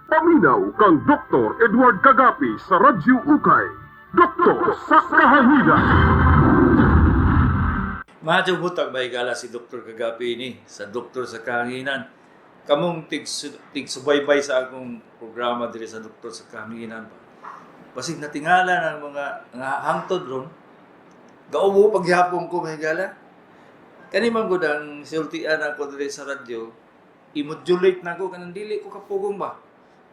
Paminaw kang Dr. Edward Kagapi sa Radyo Ukay. Doktor sa Kahanginan. Maayong buntag, mga higala, si Dr. Kagapi ni sa Doktor sa Kahanginan. Kamong tig subaybay sa akong programa diri sa Doktor sa Kahanginan ba. Basig natingala ng mga nga hangtod ron. Gaubo paghapon ko, mga higala. Kani man gud ang sultian ako diri sa radyo, i-modulate na ko kanang dili ko kapugong ba.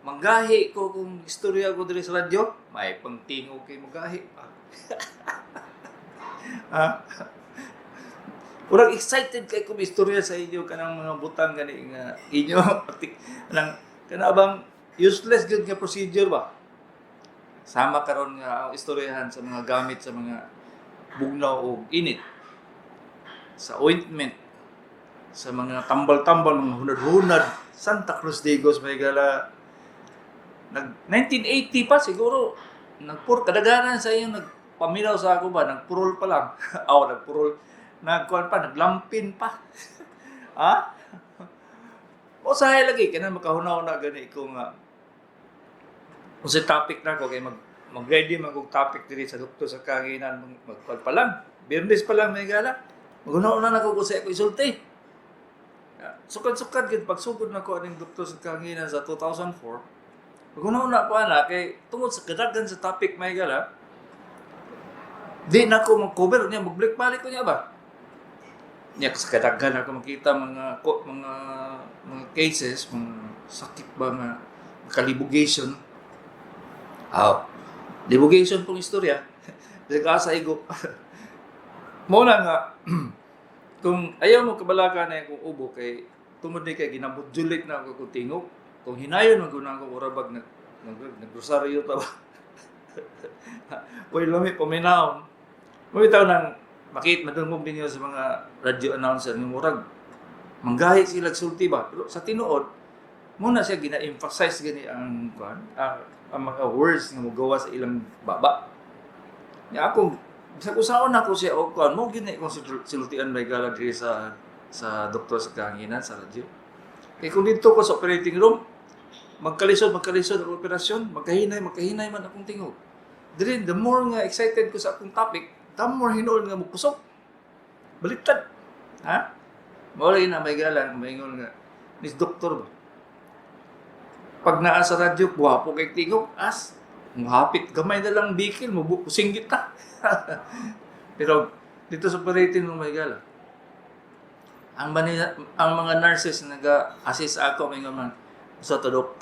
Manggahi ko kung istorya ko diri sa radyo, may pangtingog kay magahi pa. Ha? Urag excited kay kung istorya sa inyo kanang mga butang gani nga inyo kanang kana bang useless gyud nga procedure ba. Sama karon nga ang istoryahan sa mga gamit sa mga bugnaw og init, sa ointment, sa mga tambal-tambal, mga hunad-hunad, Santa Cruz Digos, mga higala. Nag 1980 pa siguro nagpur kadaganan sa inyo nagpaminaw sa ako ba, nagpurol pa lang. Aw, nagpurol, nagkuan pa, naglampin pa. Ha? O sahay lagi kana makahunaw na gani ko nga kung sa topic na ko kay mag ready man kog topic diri sa Doktor sa Kahanginan, magkuan pa lang, Biyernes pa lang, mga higala, maghunaw na nako kung sa ako isulti. Sukad-sukad gid pagsugod nako aning Doktor sa Kahanginan sa 2004, maghunaw na ko ana kay tungod sa kadaghan sa topic, mga higala, di na ko mag-cover niya, mag-break balik ko niya ba. Niya sa kadaghan ako makita mga mga cases, mga sakit ba nga kalibugation. Aw, libugation pong istorya. Bisag asa igo. Mo na nga kung ayaw mo kabalaka na akong ubo kay tungod ni kay ginamodulate na ako kung tingog. Kung hinayon man gud ako, ura bag nag nagrosaryo ta ba. Uy, lami paminaw. Mo bitaw nang makit madungog ninyo sa mga radio announcer nga murag manggahi sila sulti ba, pero sa tinuod muna siya gina-emphasize gani ang kuan, ang mga words nga mogawa sa ilang baba. Nya ako bisag usaon nako siya og kuan mo gini kung sultian, mga higala, diri sa Doktor sa Kahanginan sa radyo. Kay kung didto ko sa operating room, magkalisod magkalisod ang operasyon, magkahinay magkahinay man akong tingog. Diri, the more nga excited ko sa akong topic, the more hinuon nga mokusog. Baliktad. Ha? Mao lagi na, mga higala, maingon nga ni doktor ba. Pag naa sa radyo, guwapo kay tingog, as hapit gamay na lang bikil mo singgit ta. Pero dito sa operating room, mga higala, ang mga nurses na naga-assist ako may man sa tudok.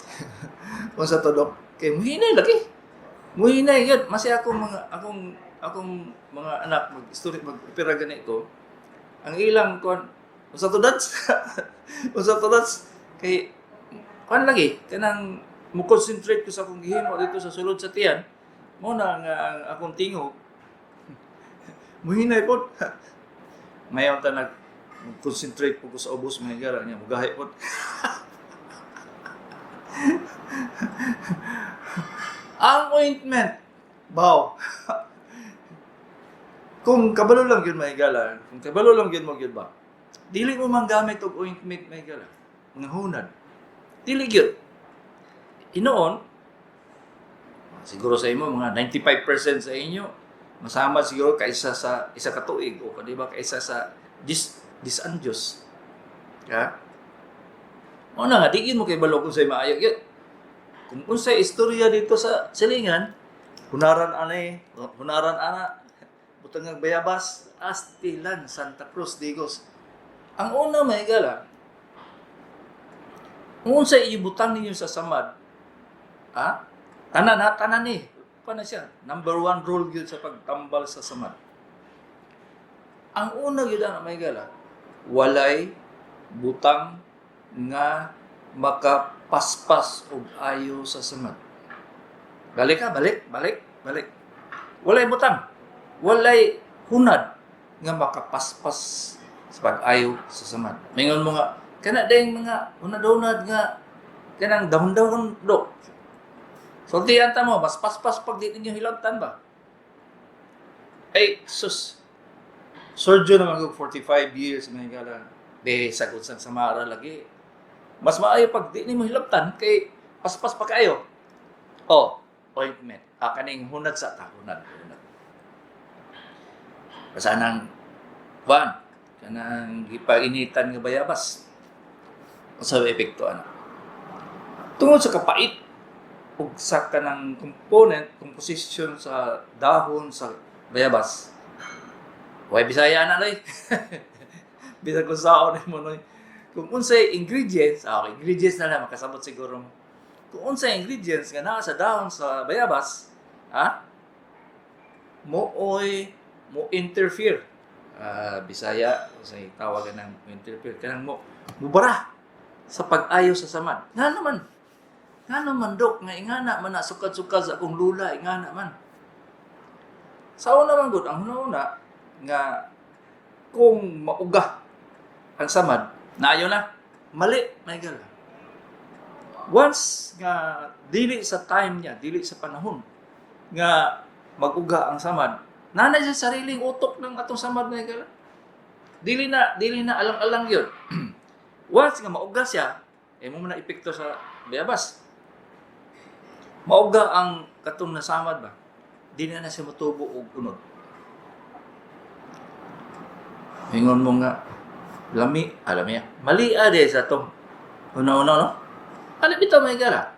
Kung sa tudok kay muhinay lagi. Muhinay gyud masi akong mga anak mag story mag-opera gani ko. Ang ilang kon sa tudads. Sa tudads kay kuan lagi kanang mo concentrate ko sa akong gihimo dito sa sulod sa tiyan mo na nga ang akong tingog muhinay pod. Mayon ta nag concentrate po ko sa ubos, mga higala, niya mugahi pod. Ang ointment baw, kung kabalo lang yun, mga higala, kung kabalo lang yun mo gyud ba, dili mo man gamit og ointment, mga higala, mga hunad, dili gyud. Inoon siguro sa imo mga 95% sa inyo masama siguro kaysa sa isa ka tuig o di ba kaysa sa dis anjos. Ha? Mo na nga di gyud mo kay balo kung say maayo gyud. Kung unsay istorya dito sa silingan, hunaran anay, hunaran ana, butang ng bayabas, astilan, Santa Cruz, Digos. Ang una, mga higala, kung unsay ibutang ninyo sa samad, ha? Tanan ha, tanan ni. Pa na siya. Number one rule gyud sa pagtambal sa samad. Ang una gyud ana, mga higala, walay butang nga makapaspas og ayo sa samad. Balik ha, balik, balik, balik. Walay butang, walay hunad nga makapaspas sa pag-ayo sa samad. Mingon mo nga, kana dayong mga hunad-hunad nga kanang dahon-dahon do. Sultian ta mo, mas paspas pag di ninyo hilabtan ba? Ay, sus. Surgeon naman ko 45 years, mga higala. Di, sagot sa samara lagi. Mas maayo pag di nimo hilabtan kay Paspas pa kayo. Oh, ointment. Ah, kaning hunad sa ta, hunad, hunad. Basta nang kuan, kanang gipainitan nga bayabas. Unsa may epekto ana? Tungod sa kapait ug sa kanang component, composition sa dahon sa bayabas. Way Bisaya na noy. Bisag kung saon mo noy. Kung unsay ingredients, ah, okay, ingredients na lang makasabot siguro mo. Kung unsay ingredients nga naa sa dahon sa bayabas, ha? Mo oy mo interfere. Ah, Bisaya, unsay tawag ng interfere, kanang mo mubara sa pag-ayo sa samad. Nga naman. Nga naman, Dok, nga ingana man na sukad-sukad sa akong lula, ingana man. Sa una man gud, ang una nga kung mauga ang samad, naayo na, mali, may gala. Once nga dili sa time niya, dili sa panahon nga mag-uga ang samad, nanay sa sariling utok ng atong samad, may gala. Dili na alang-alang yun. Once nga mauga siya, eh mo man na epekto sa bayabas. Mauga ang katong nasamad ba? Dili na siya motubo og unod. Ingon mo nga lami, alam niya. Mali ade sa tong una-una, no? Alam bitaw, may gala.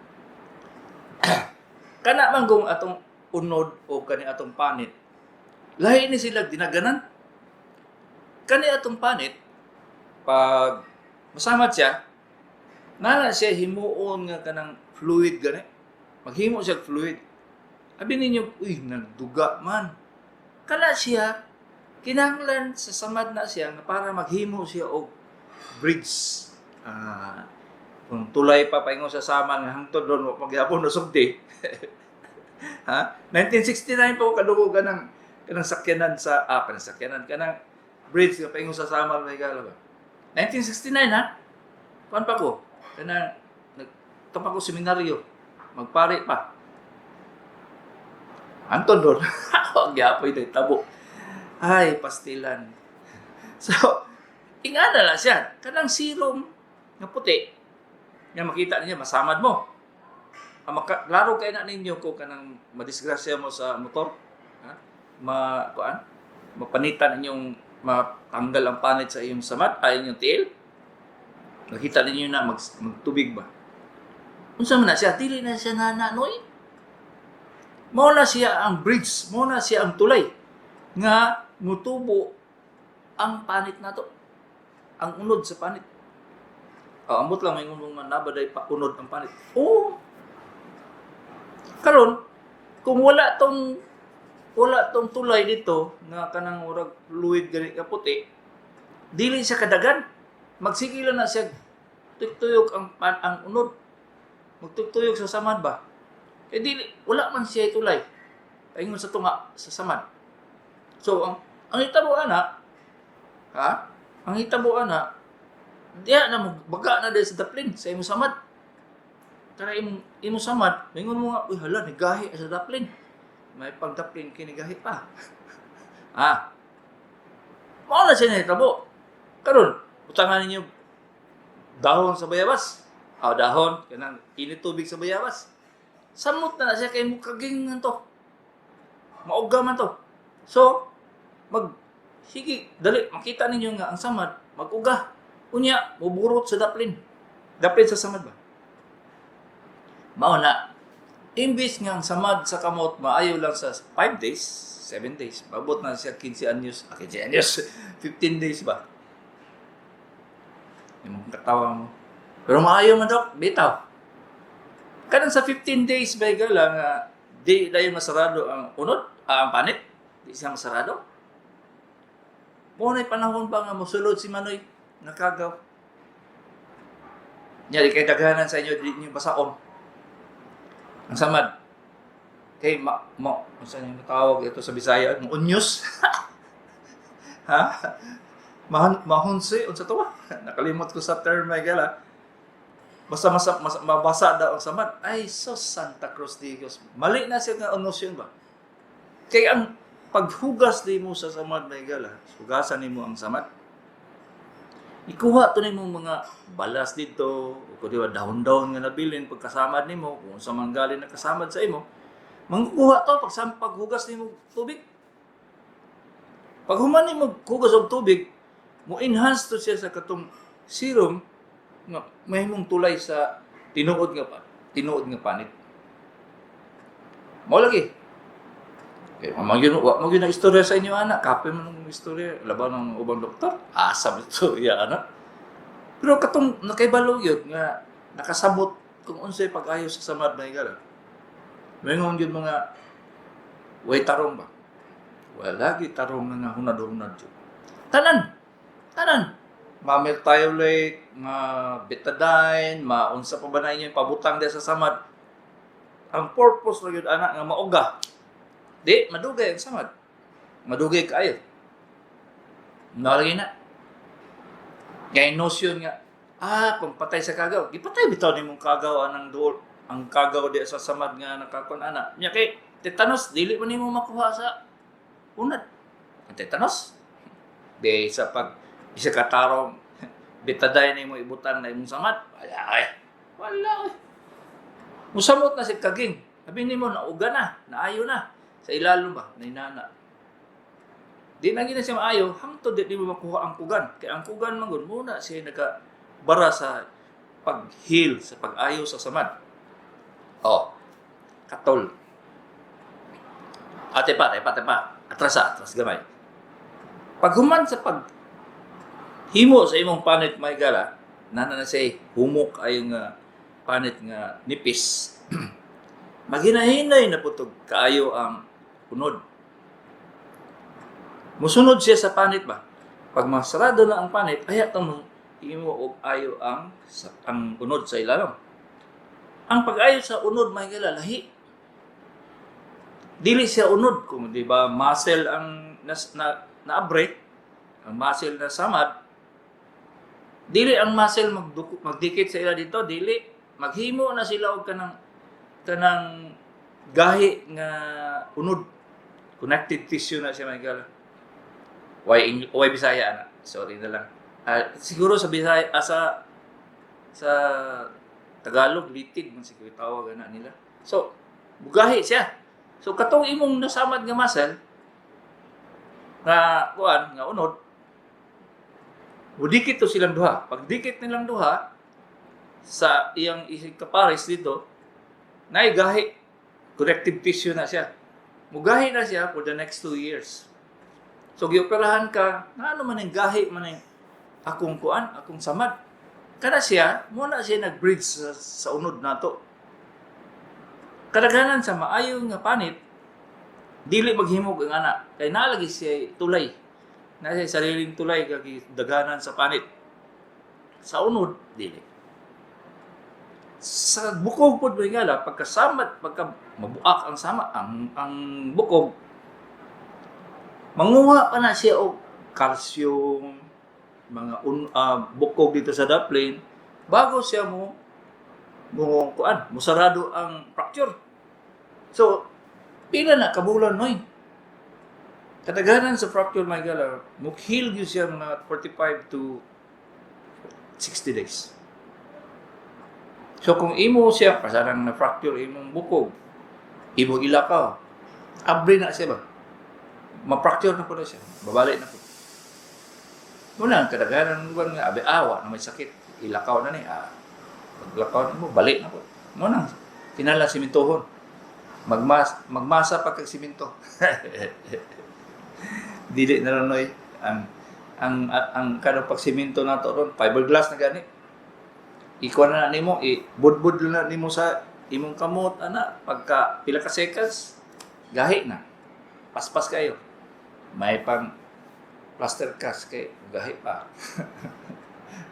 Kana man kung atong unod o kani atong panit, lahi ni sila dinaganan. Kani atong panit, pag masamad siya, nana siya himuon nga kanang fluid gani. Maghimo siya fluid. Abi ninyo, uy, nagduga man. Kana siya, kinahanglan sa samad na siya nga para maghimo siya og bridge. Ah, kung tulay pa paingon sa sama nga hangtod ron wa pagyapon no sugdi. Ha? 1969 pa ko kadungog kanang kanang sakyanan sa kanang sakyanan, kanang bridge nga paingon sa Samal, may gala ba? 1969, ha? Kuan pa ko? Kanang nag pa ko seminaryo. Magpare pa. Anton doon. Ako gyapoy day tabo. Ay, pastilan. So, ingana lang siya. Kanang serum nga puti, nga makita ninyo, masamad mo. Ang maka, klaro kay na ninyo kung kanang madisgrasya mo sa motor, ha? Ma, kuan? Mapanitan inyong matanggal ang panit sa iyong samad, ay inyong tiil. Nakita ninyo na magtubig ba? Unsa man na siya? Dili na siya nana, noy. Mao na siya ang bridge, mao na siya ang tulay nga mutubo ang panit nato. Ang unod sa panit. Oh, ambot lang may ngumong man nabaday pa unod ang panit. Oh. Karon, kung wala tong tulay dito nga kanang murag fluid gani ka puti, dili siya kadagan. Magsige lang na siya tuyok ang unod. Magtuyok sa samad ba? Eh dili wala man siya tulay. Paingon sa tunga sa samad. So ang hitabo ana, ha? Ang hitabo ana, diya na mo baga na dahil sa daplin sa imong samad. Tara imong imong samad, maingon mo nga, uy hala, nigahi sa daplin. May pagdaplin kinigahi pa. Ah. Mao na siya nahitabo. Karon, butangan ninyo dahon sa bayabas. Ah, dahon kanang init tubig sa bayabas. Samot na na siya kay mukaging to. Mauga man to. So, mag sige, dali makita ninyo nga ang samad maguga. Unya, muburot sa daplin. Daplin sa samad ba? Mao na. Imbis nga ang samad sa kamot maayo lang sa 5 days, 7 days, mabot na siya 15 anyos, ah, 15 anyos, 15 days ba? Yung katawa mo. Pero maayo man, Dok, bitaw. Kanang sa 15 days ba gala nga di dayon masarado ang unod, ah, ang panit, di siya masarado. Mo na panahon ba nga mosulod si Manoy nakagaw. Nya di kay daghanan sa inyo di niyo basaon. Ang samad. Kay ma, ma unsa ni tawag ito sa Bisaya, unyos. Ha? Mahon mahonse unsa to ba? Nakalimot ko sa term, may gala. Basta mabasa daw ang samad. Ay, so Santa Cruz de Dios. Mali na siya nga onusyon ba? Kay ang paghugas di mo sa samad, may gala. Hugasan nimo ang samad. Ikuha to nimo mga balas dito, o kung di ba dahon-dahon nga nabilin pagkasamad nimo, kung sa man galing nakasamad sa imo, mangkuha to pag paghugas nimo tubig. Pag human nimo hugas og tubig, mo enhance to siya sa katong serum nga mahimong tulay sa tinuod nga panit. Mao lagi. Kay mao gyud, wa mo gyud na istorya sa inyo ana, kape man ang istorya laban ng ubang doktor. Asa man to iya ana. Pero katong nakaibalo gyud nga nakasabot kung unsay pag-ayo sa samad na higala. Maingon gyud mga way tarong ba? Wala gyud tarong nga hunad-hunad gyud. Tanan. Tanan. Ma-merthiolate, ma betadine, maunsa pa ba na inyo pabutang diha sa samad. Ang purpose ra gyud ana nga mauga. Di, madugay ang samad. Madugay kaayo. Nalagay na. Kaya notion nga, pagpatay sa kagaw. Gipatay bitaw nimong kagaw anang duol. Ang kagaw di sa samad nga nakakon ana. Nya kay tetanus dili man nimo makuha sa unad. Ang tetanus di sa pag isa ka tarong betadine nimo ibutang na imong samad. Wala ay. Wala ay. Musamot na si kaging. Sabi nimo nauga na, naayo na. Sa ilalom ba, nainana. Di na gina siya maayo, hangtod di mo makuha ang kugan. Kaya ang kugan man gud muna siya nagabara sa pag-heal, sa pag-ayo sa samad. Oh, katol. Ate pa, ate pa, ate pa. Atras sa, atras gamay. Paghuman sa pag himo sa imong panit may gala, nana na siya humok ayo nga panit nga nipis. Maghinahinay na putog kaayo ang unod. Musunod siya sa panit ba? Pag masarado na ang panit, ay atong imo og ayo ang unod sa ilalom. Ang pag-ayo sa unod may lahi. Dili siya unod kung di ba muscle ang nas, na naabre, ang muscle na samad. Dili ang muscle magdikit sa ila dito, dili maghimo na sila og kanang kanang gahi nga unod, connective tissue na siya may gala. Why why Bisaya ana? Sorry na lang. Siguro sa Bisaya, sa Tagalog litid man siguro tawag ana nila. So, bugahi siya. So katong imong nasamad nga muscle nga kuan nga unod, mudikit to silang duha. Pag dikit nilang duha sa iyang isig kapares dito, naay gahi, connective tissue na siya. Mugahi na siya for the next 2 years. So gioperahan ka, na ano man ang gahi man ang akong kuan, akong samad. Kana siya, muna siya nag-bridge sa unod nato. Kadaghanan sa maayo nga panit, dili maghimog ang ana. Kay nalagi siya tulay. Na siya sariling tulay kag daganan sa panit. Sa unod, dili. Sa bukog pod ba, pagkasamad, pagka mabuak ang sama, ang bukog, manguha pa na siya og calcium, mga bukog dito sa daplin, bago siya mo kuan, musarado ang fracture. So, pila na kabulan noy. Kadaghanan sa fracture may gala, mo-heal gyud siya mga 45 to 60 days. So kung imo siya kasarang na fracture imong bukog, imo ilakaw, abri na siya ba? Ma-fracture na po na siya, babalik na po. Muna, ang kadaghanan ng lugar nga, abi awa na may sakit, ilakaw na ni, paglakaw na mo, balik na po. Muna, kinala simintohon. Magmasa pa kag siminto. Dili na ron noy ang kanang pagsiminto nato ron fiberglass na gani. Ikuha na na nimo, i-budbud na nimo sa imong kamot ana pagka pila ka seconds gahi na. Paspas kayo. May pang plaster cast kay gahi pa.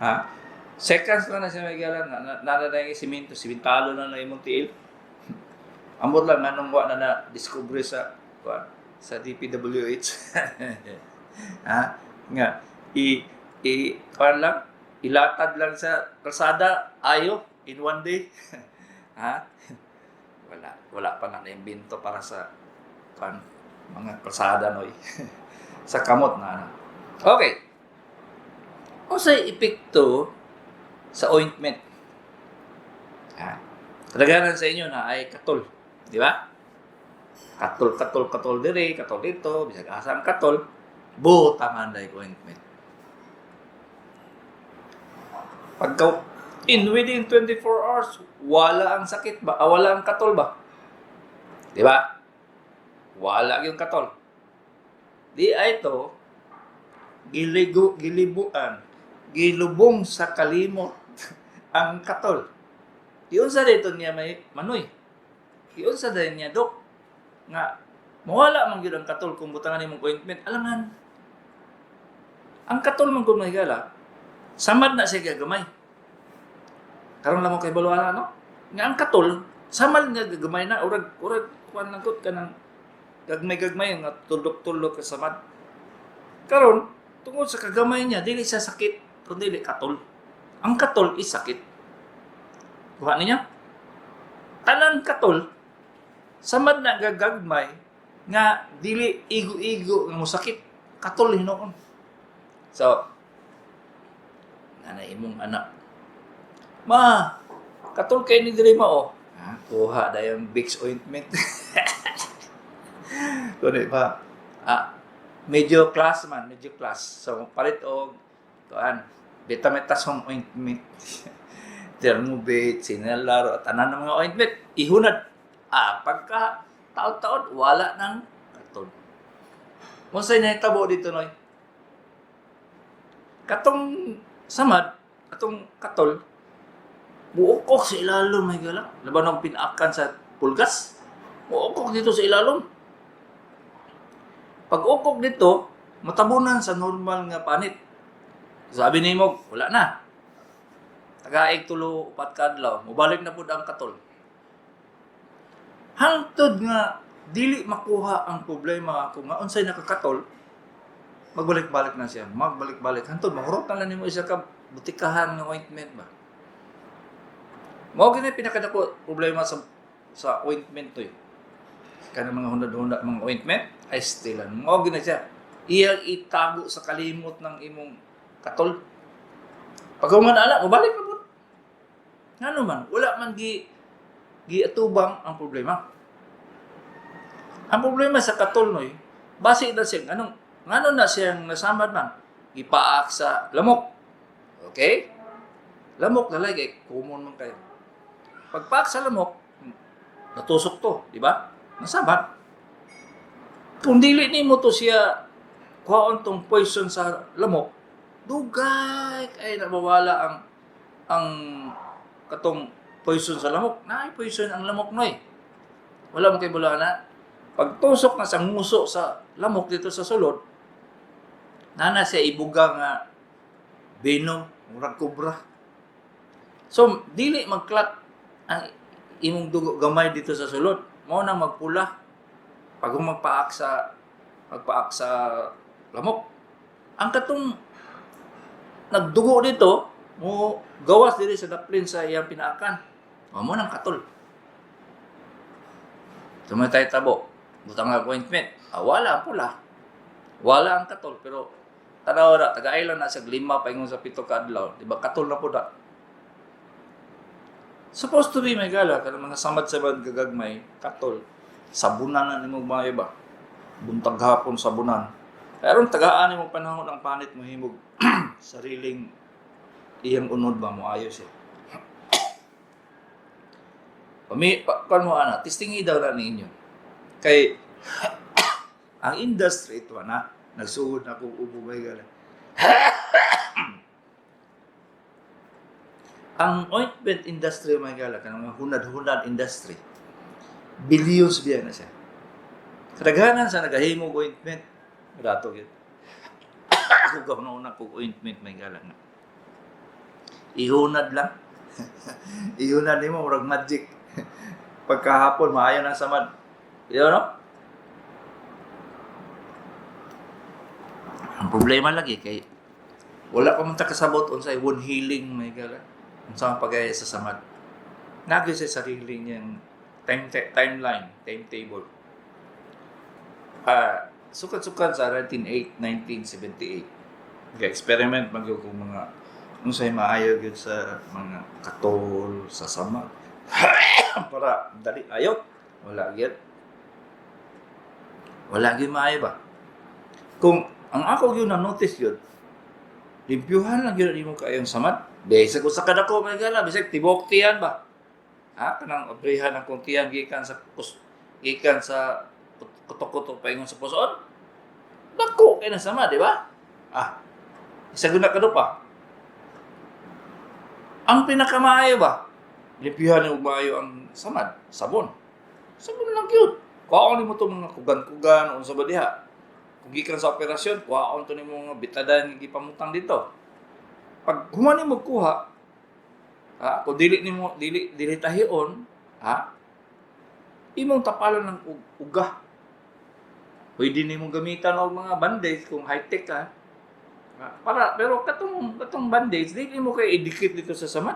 Ha? Seconds lang na siya may galan na na na na yung simento, simentalo na na imong tiil. Amot lang nganong wa na na discover sa kuan sa DPWH. Ha? Nga i kuan lang ilatad lang sa kalsada ayo in one day. Ha? Wala wala pa na naimbento para sa kuan mga kalsada noy. Sa kamot na ano. Okay. Unsay epekto sa ointment? Ha? Kadaghanan sa inyo na ay katol, di ba? Katol, katol, katol dire, katol dito, bisag asa ang katol, butangan dahil ointment. Pagka in within 24 hours, wala ang sakit ba? Ah, wala ang katol ba? Di ba? Wala yung katol. Di ay ito, giligo, gilibuan, gilubong sa kalimot ang katol. Iunsa dito niya may manoy. Iunsa din niya, dok, nga mawala man gyud ang katol kung butangan nimong ointment. Alangan, ang katol man kung mahigala, samad na siya gagamay. Karon lang mo kay baluana, no? Nga ang katol, samad nga gagamay na, urag, urag, kuan lang kot kanang gagmay-gagmay nga tuldok-tuldok ka samad. Karon, tungod sa kagamay niya, dili siya sakit, kundi dili katol. Ang katol is sakit. Kuha niya? Tanan katol, samad na gagagmay nga dili igo-igo nga mosakit, katol hinuon. So, nanay imong anak. Ma, katol kay ni diri ma oh. Ha, kuha dayong Vicks ointment. Kundi ba? Ah, medyo class man, medyo class. So, palit og kuan, betamethasone ointment. Dermovate, Sinelar, tanan ng mga ointment, ihunad. Ah, pagka taon-taon, wala nang katol. Unsay nahitabo dito, Noy? Katong samad, katong katol, buokok sa ilalom, may gala. Laban ang pinakan sa pulgas. Buokok dito sa ilalom. Pag ukok dito, matabunan sa normal nga panit. Sabi ni mo, wala na. Tagaig tulo, upat ka adlaw, mubalik na pud ang katol. Hangtod nga dili makuha ang problema kung nga unsay nakakatol, magbalik-balik na siya, magbalik-balik. Hangtod mahurot na lang nimo isa ka butikahan nga ointment ba. Mao gini pinakadako problema sa ointment to eh. Kanang mga hunad-hunad mga ointment ay still lang. Mao gini siya. Iyang itago sa kalimot ng imong katol. Pag human ala, mobalik na pud. Ngano man, wala man gi giatubang ang problema. Ang problema sa katol noy, base na siya anong ngano na siyang nasamad man, gipaak sa lamok. Okay? Lamok na lagi, common man kayo. Pagpaak sa lamok, natusok to, di ba? Nasamad. Kung dili nimo to siya kuhaon tong poison sa lamok, dugay kay nawawala ang katong poison sa lamok. Naay poison ang lamok noy. Wala mo kay bulana. Pagtusok na sa nguso sa lamok dito sa sulod, nana siya ibuga nga venom, murag kobra. So dili magklat ang imong dugo gamay dito sa sulod. Mao nang magpula pag magpaak sa lamok. Ang katong nagdugo dito, mo gawas diri sa daplin sa iyang pinaakan. Mao nang katol. Tumatay tabo. Butang ang ointment. Ah, wala ang pula. Wala ang katol. Pero tanaw na, taga-island na sa 5 paingon sa 7 ka adlaw. Di ba? Katol na po na. Supposed to be may gala kanang mga samad-samad gagagmay katol. Sabunan na nimo mga iba. Buntag hapon sabunan. Pero tagaan nimo panahon ang panit mo himog sariling iyang unod ba mo ayos eh. Pami pa, kuan mo ana, testingi daw na ninyo. Kay ang industry ito na nagsuod na kong ubo may gala. Ang ointment industry may gala kanang mga hunad-hunad industry. Billions biya na siya. Kadaghanan sa nagahimog ointment dato gyud. Ako gahuna kog ointment may gala nga. Ihunad lang. Ihunad nimo murag magic. Pagkahapon maayo nang samad. You know? Ang problema lagi kay wala pa man ta kasabot unsay wound healing may gala. Unsa ang pagaya sa samad. Nagi sa sarili niyang timeline, timetable. Sukad-sukad sa 1978. Ga-experiment man gyud kung mga unsay maayo gyud sa mga katol sa sama para dali ayo. Wala gyud. Wala gyud maayo ba? Kung ang ako gyud na notice gyud, limpyuhan lang gyud nimo kaayong samad. Bisag usa ka dako may gala, bisag tibok tiyan ba? Ha, kanang abrihan ang kong tiyan gikan sa gikan sa kutok-kutok paingon sa pusoon. Dako kay na sama, di ba? Ah, isa gud na kado pa. Ang pinakamaayo ba? Limpyuhan og maayo ang samad, sabon. Sabon lang gyud. Kuhaon nimo to mga kugan-kugan unsa ba diha. Kung gikan sa operasyon, kuhaon to nimo mga bitadan nga gipamutang dito. Pag human nimo kuha, ha, kung dili nimo dili dili tahion, ha, imong tapalan ng uga. Pwede nimo gamitan og mga bandage kung high-tech ka. Ha, para pero katong katong bandage dili mo kay idikit dito sa samad.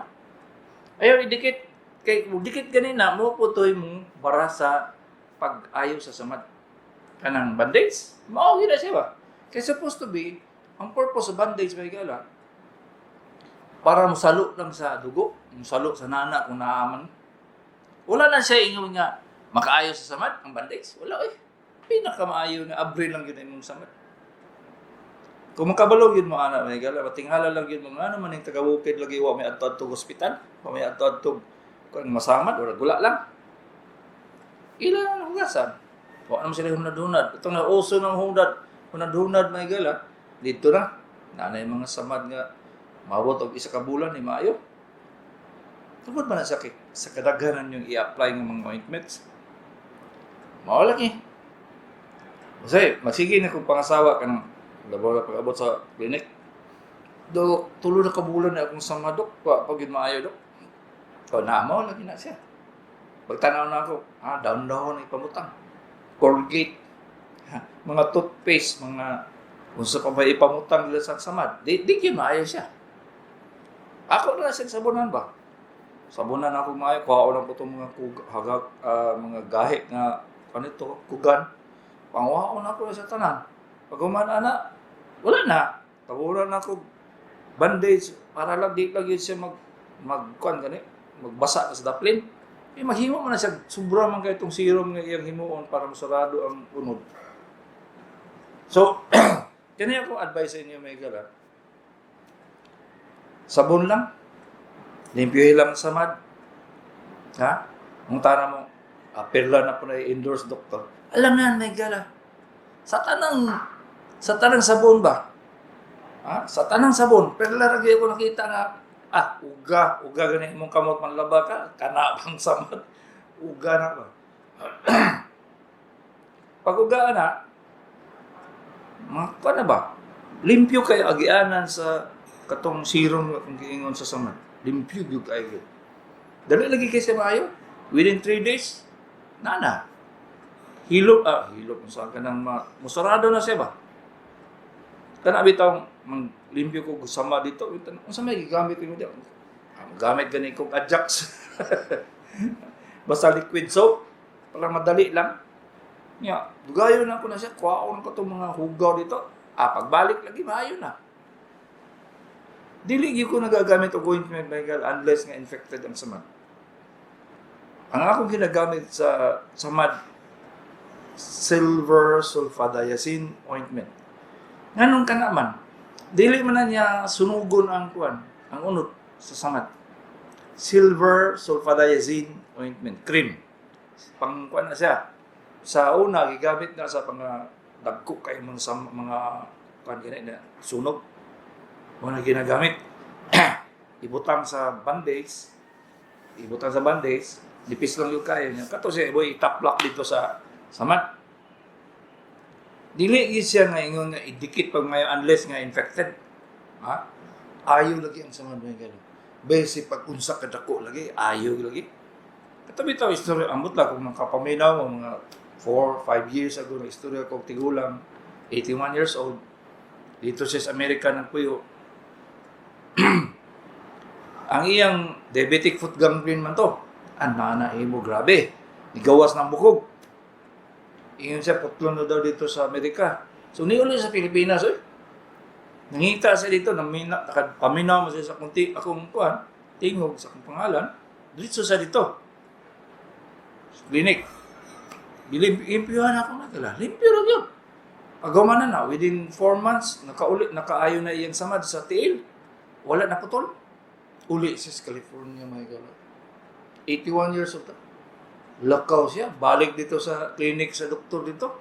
Ayaw idikit kay kung dikit ganina mo putoy mo bara sa pag-ayo sa samad. Kanang bandage, mao gyud na siya ba? Kay supposed to be ang purpose sa bandage may gala para mosalo lang sa dugo, mosalo sa nana kung naaman. Wala na siya ingon nga makaayo sa samad ang bandage. Wala oy. Pinakamaayo nga abri lang gyud imong samad. Kung makabalo gyud mo ana may gala, patinghala lang gyud mo nga naman ning taga-bukid lagi wa may adto-adto ospital, wa may adto-adto kung masamad ora gula lang. Ila na hugasan. Wa naman sila hunad-hunad. Ito nga uso ng hunad, hunad-hunad may gala. Dito na nanay mga samad nga maabot og isa ka bulan ni maayo. Tungod man na sa, sa kadaghanan yung i-apply ng mga ointments. Mao lagi. Kasi magsige na kung pangasawa ka ng labaw na pag-abot sa clinic. Do, tulo na ka bulan na akong samad, dok. Pa, pag yun maayo, dok. O, na, mao lagi na siya. Pagtanaw na ako, ah, down-down na ipamutang. Colgate, ha, mga toothpaste, mga unsa pa ba ipamutang nila sa samad. Di gyud maayo siya. Ako na siya sabunan ba? Sabunan ako maayo, kuha lang ko itong mga hagag, mga gahi nga kanito, kugan. Panguhaon ako sa tanan. Pag human ana, wala na. Taburan ako bandage para lang di lang yun siya mag magkuan gani, magbasa sa daplin. Eh maghimo man na siya, sobra man kay itong serum nga iyang himuon para masarado ang unod. So, kani ako advice sa inyo may gala. Sabon lang. Limpyohin lang ang samad. Ha? Kung tara mo, perla na po na i-endorse doktor. Alam na, may gala. Sa tanang sabon ba? Ha? Sa tanang sabon, perla ra gyud ako nakita nga ah, uga, uga gani imong kamot manlaba ka, kana bang samad. Uga na ba? Pag uga na, mga kuan na ba? Limpyo kayo agianan sa katong serum nga kung giingon sa samad. Limpyo gyud kayo. Dali lagi kay siya maayo. Within 3 days, na na. Hilop, ah, hilop, unsa ka nang musarado na siya ba? Kana bitaw mang limpyo ko sama dito, unsa may gigamit nimo diya? Ah, gamit gani kog Ajax. Basta liquid soap para madali lang. Nya, dugayon na ako na siya, kuhaon ko tong mga hugaw dito. Ah, pagbalik lagi maayo na. Dili gyud ko nagagamit og ointment, Michael, unless nga infected ang samad. Ang akong ginagamit sa samad, silver sulfadiazine ointment. Nganong kana man, dili man na niya sunugon ang kuan, ang unod sa samad. Silver sulfadiazine ointment cream. Pang kuan na siya. Sa una gigamit na sa mga dagko kay mga mga kuan gani na sunog. Mo na ginagamit. Ibutang sa bandage, ibutang sa bandage, nipis lang yung kaya niya. Kato siya, boy, itaplak dito sa samad. Dili gyud siya nga ingon nga idikit pag may unless nga infected. Ha? Ayo lagi ang samad mga gano'n. Base pag unsa ka dako lagi, ayo lagi. Kato bitaw istorya, ambot lang kung nakapaminaw mo mga 4, 5 years ago na istorya ko tigulang, 81 years old. Dito siya sa Amerika nagpuyo. Ang iyang diabetic foot gangrene man to. Ana na imo grabe. Nigawas ng bukog. Ingon siya, putlon na daw dito sa Amerika. So, niuli sa Pilipinas, oy. Nangita siya dito, namina, paminaw mo siya sa akong, akong kuan, tingog sa akong pangalan, diretso siya dito. Sa clinic. Gilimpyuhan ako na kala. Limpyo ra gyud. Paghuman na na, within 4 months, nakauli, nakaayo na iyang samad sa tiil. Wala na putol. Uli siya sa California, my God. 81 years old. Lakaw siya. Balik dito sa clinic sa doktor dito.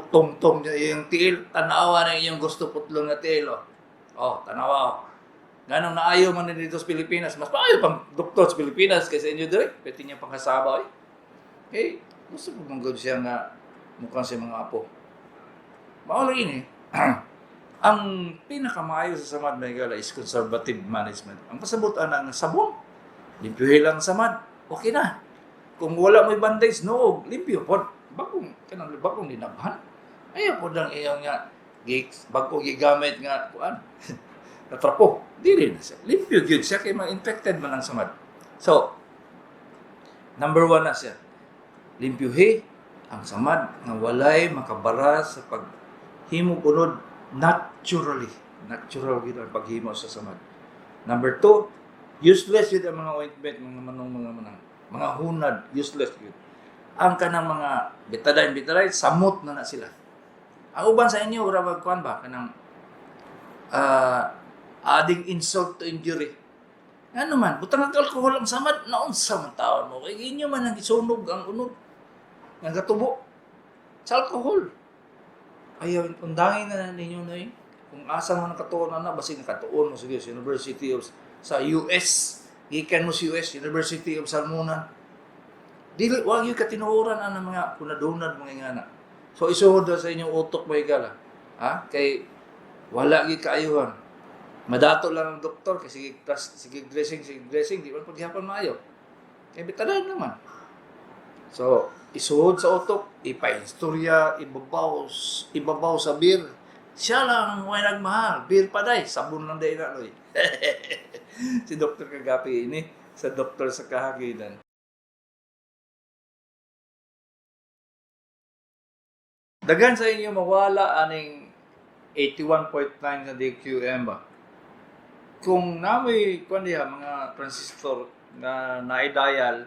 Tong-tong niya iyang tiil. Tanawa na iyang gusto putlon nga tiil. Oh, oh tanawa. Oh. Ganong naayo man dito sa Pilipinas. Mas maayo pang doktor sa Pilipinas kaysa inyo dire. Pwede niya pangkasaba. Eh. Okay. Gusto po mong good siya nga mukhang siya mga apo. Mao lagi ni. Ang pinakamaayo sa samad, mga higala, is conservative management. Ang pasabot ana nga sabon. Limpyohin lang samad. Okay na. Kung wala mo'y bandage, no, limpyo pod. Bagong kanang bagong dinabhan. Ayaw pod lang iyang nga bago gigamit nga kuan. Natrapo. Dili na siya. Limpyo gyud siya kay ma-infected man ang samad. So, number 1 na siya. Limpyuhi ang samad nga walay makabara sa paghimog unod naturally. Natural gyud ang paghimo sa samad. Number 2, useless gyud ang mga ointment, mga manong, mga manang, mga hunad, useless gyud. Ang kanang mga betadine, betadine, samot na na sila. Ang uban sa inyo, ura kuan ba kanang adding insult to injury. Ano man, butang ang alkohol ang samad, naunsa man taon mo. Kay inyo man ang gisunog ang unod nga gatubo sa alkohol. Ayaw, undangin na na ninyo na eh. Kung asa mo nakatuon na na, basi nakatuon mo sige, sa University of, sa US, gikan mo sa US, University of Salmona. Dili, wag yung katinuoran ang mga kunadunad mga ingana. So isuhod na sa inyong utok mga higala. Ha? Kay wala gyud kaayuhan. Madato lang ang doktor kay sige plus sige dressing, di man paghihapon maayo. Kay bitadan naman. So, isuhod sa utok, ipa-istorya, ibabaw sa beer. Siya lang ang way nagmahal. Beer pa day, sabon lang day na loy. Si Dr. Kagapi ini sa Doktor sa Kahaginan. Daghan sa inyo mawala aning 81.9 sa DQM ba? Kung namoy kuan diha mga transistor na naay-dial,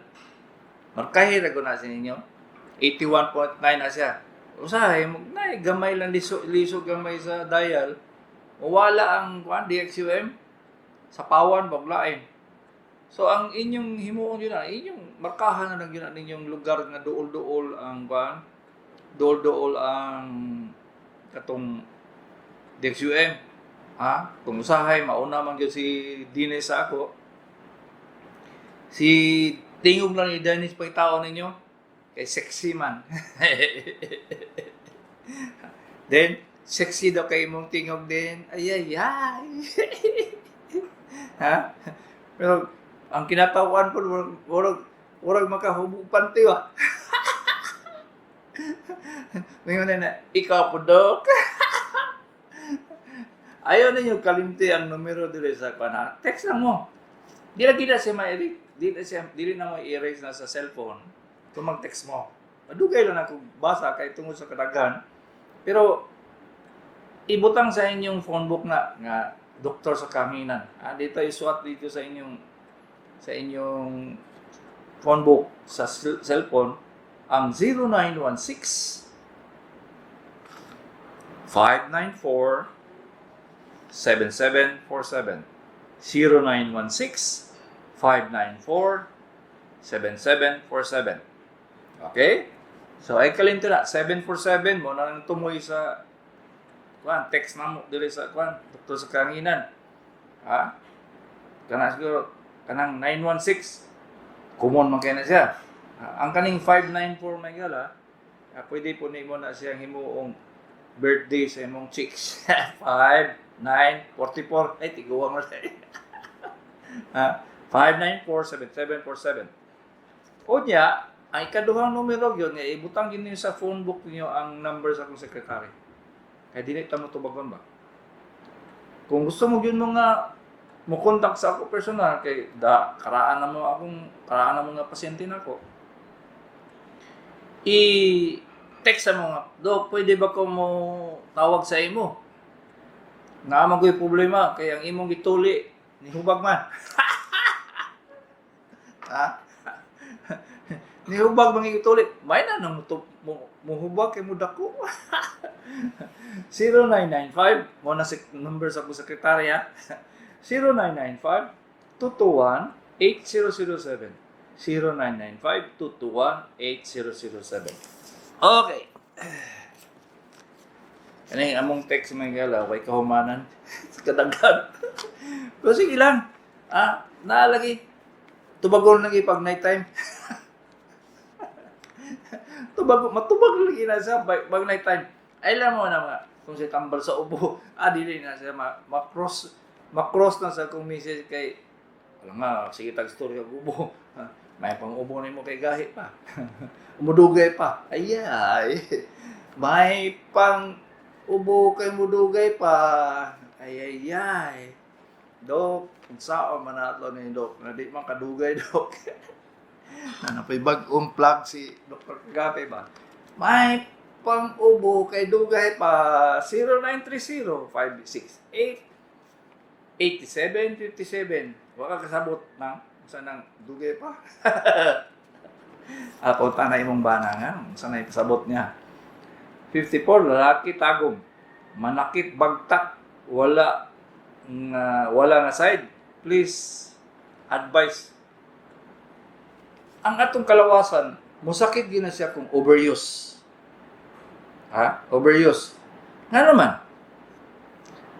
markahi ra ko na sa ninyo. 81.9 na siya. Usahay mo na gamay lang liso, liso gamay sa dial. Mawala ang kuan DXUM sa pawan baglain. So ang inyong himuon yun na, inyong markahan na lang yun na ninyong lugar nga duol-duol ang kuan, duol-duol ang katong DXUM. Ha? Kung usahay mauna man gyud si Dennis sa ako. Si tingog lang ni Dennis pagtaon ninyo kay sexy man. Then sexy daw kay imong tingog din. Ay ay ay. Ha? Pero ang kinatawan po murag murag makahubog panty ba. Ngayon na, ikaw po, Dok. Ayaw ninyo kalimti ang numero diri sa kuan. Text lang mo. Di lagi na siya ma-erase. Di na siya, dili na mo i-erase na sa cellphone kung mag-text mo. Madugay lang ako basa kay tungod sa kadaghan. Pero ibutang sa inyong phone book na nga Doktor sa Kahanginan. Dito isuwat dito sa inyong phone book sa cellphone ang 0916 594 7747. 0916 594 7747. Okay? So ay kalimto na 747 mo na lang tumoy sa kuan, text na mo diri sa kuan Doktor sa Kahanginan. Ha? Kana siguro kanang 916 common man kay na siya. Ang kaning 594 may gala, pwede po nimo na siyang himuong birthday sa imong chicks. 5 9 44. Ay tiguang mo siya. Ha? 594 7747. Unya, ang ikaduhang numero gyud nga ibutang gyud ninyo sa phone book niyo ang number sa akong sekretary. Kay dili ta mo tubagon ba. Kung gusto mo gyud mo nga mo contact sa ako personal kay da karaan na mo akong karaan na mo nga pasyente nako. I-text sa mo nga, "Dok, pwede ba ko mo tawag sa imo?" Naa man ko'y problema kay ang imong gituli nihubag man. Ha? Nihubag man gituli. May na nang muhubag kay mudako. 0995 mo na si number sa akong sekretarya. 0995 221 8007. 0995 221 8007. Okay. Kani among text mga gala, way kahumanan sa kadaghan. Pero sige lang. Ah, naalagi. Tubagol lagi pag night time. Tubag, matubag lagi na siya pag night time. Ay lang mo na mga kung siya tambal sa ubo, ah, dili na siya ma-cross ma-cross na sa kong misis kay alam nga, sige tag story og ubo. May pang ubo nimo kay gahi pa. Umudugay pa. Ay ay. May pang ubo kay mudugay pa. Ay ay ay. Dok, unsaon man nato ni Dok? Na di man kadugay, Dok. Na napay bag-ong plug si Dr. Kagape ba? May pang ubo kay dugay pa. 0930 568 8757. Wa ka kasabot nang sa nang dugay pa. Ako tanay imong bana nga, unsa na ipasabot niya. 54, lalaki, Tagum. Manakit bagtak, wala nga side. Please advice. Ang atong kalawasan, musakit gina siya kung overuse. Ha? Overuse. Nga naman,